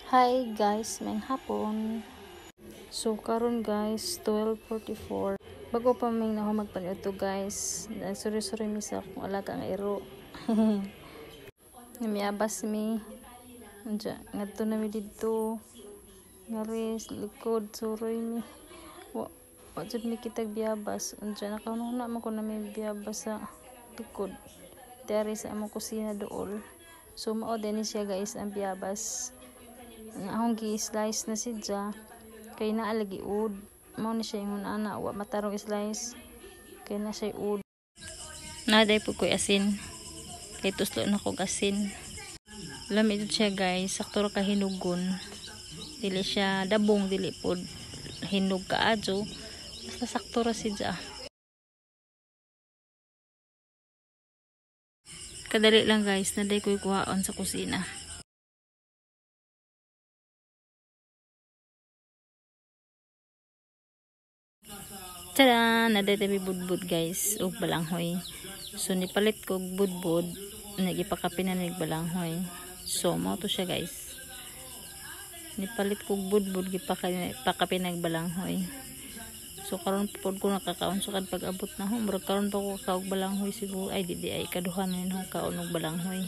Hi guys, maayong hapon. So karon guys, 12:44. Bago pa mi na magpaniudto guys. Nagsuroy-suroy mi sa akong alaga nga iro. Namiabas mi. Unja, ngadto na mi didto. Ngari likod suroy mi. Wa wa jud mi kitag biyabas. Unja nakahuna man ko na may biyabas sa likod. Diri sa among kusina dool. So mao din siya guys ang biyabas. Nga akong gi-slice na siya kay naa lagi ud. Mao ni siya ingon ana, wa matarong slice kay na siya ud. Naday po ko'y asin. Kay tuslo na kog asin. Lami jud siya guys, sakto ra ka hinugon. Dili siya dabong, dili pod hinog kaadyo. Basta sakto ra siya. Kadali lang guys, naday ko'y kuhaon sa kusina. Tada! Naday tabi budbud guys, ug balanghoy. So nipalit ko og budbud, nagipakape na nig balanghoy. So mao to siya guys. Nipalit ko og budbud, gipakape nag balanghoy. So karon pod ko nakakaon sukad pag-abot na ho. Murag karon pa ko kakaog balanghoy siguro. Ay di ay kaduha na nihong kaon og balanghoy.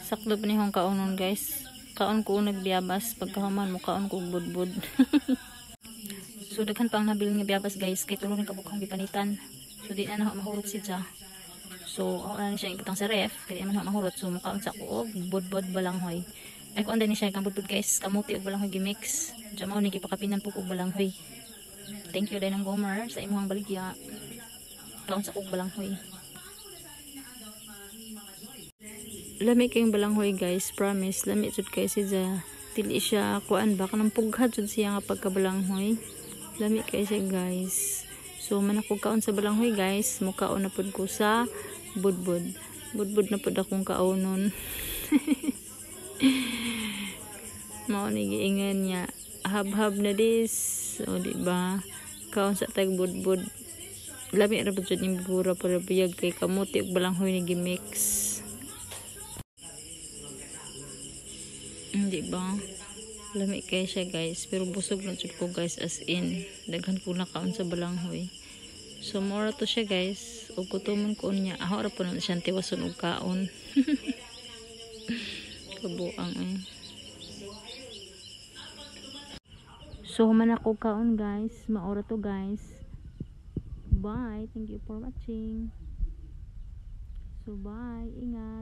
Sakto pa nihong kaonon guys. Kaon ko nagbiyabas, pagkahuman mo kaon ko og budbud. So daghan pa ang nabilin nga biyabas guys, kay tulo ni kabuok gipanitan. So di na na mahurot siya. So ako na siya ibutang sa ref, kay di man na mahurot. So mukaon sa ko og budbud balanghoy. Ay kuan din siya kang budbud guys, kamuti og balanghoy gi-mix. Diyan mao ni gipakapinan po og balanghoy. Thank you din ang Gomer sa imong baligya. Kaon sa kog balanghoy. Lami kayong balanghoy guys, promise. Lami jud kay siya. Dili siya kuan ba kanang pughat jud siya nga pagkabalanghoy. Lami kay siya guys. So man ako kaon sa balanghoy guys, mukaon na pud ko sa budbud. Budbud na pud akong kaonon. Mao ni giingan niya, hab-hab na dis. O di ba? Kaon sa tag budbud. Lami ra pud jud ning bura para biyag kay kamote ug balanghoy ni gi-mix. Di ba? Lami kay siya guys, pero busog na jud ko guys, as in daghan ko nakaon sa balanghoy. So mora to siya guys, ug gutomon ko niya. Aho ra po na siyang tiwason og kaon. Kabuang eh. So human ako kaon guys, maora to guys. Bye, thank you for watching. So bye, ingat.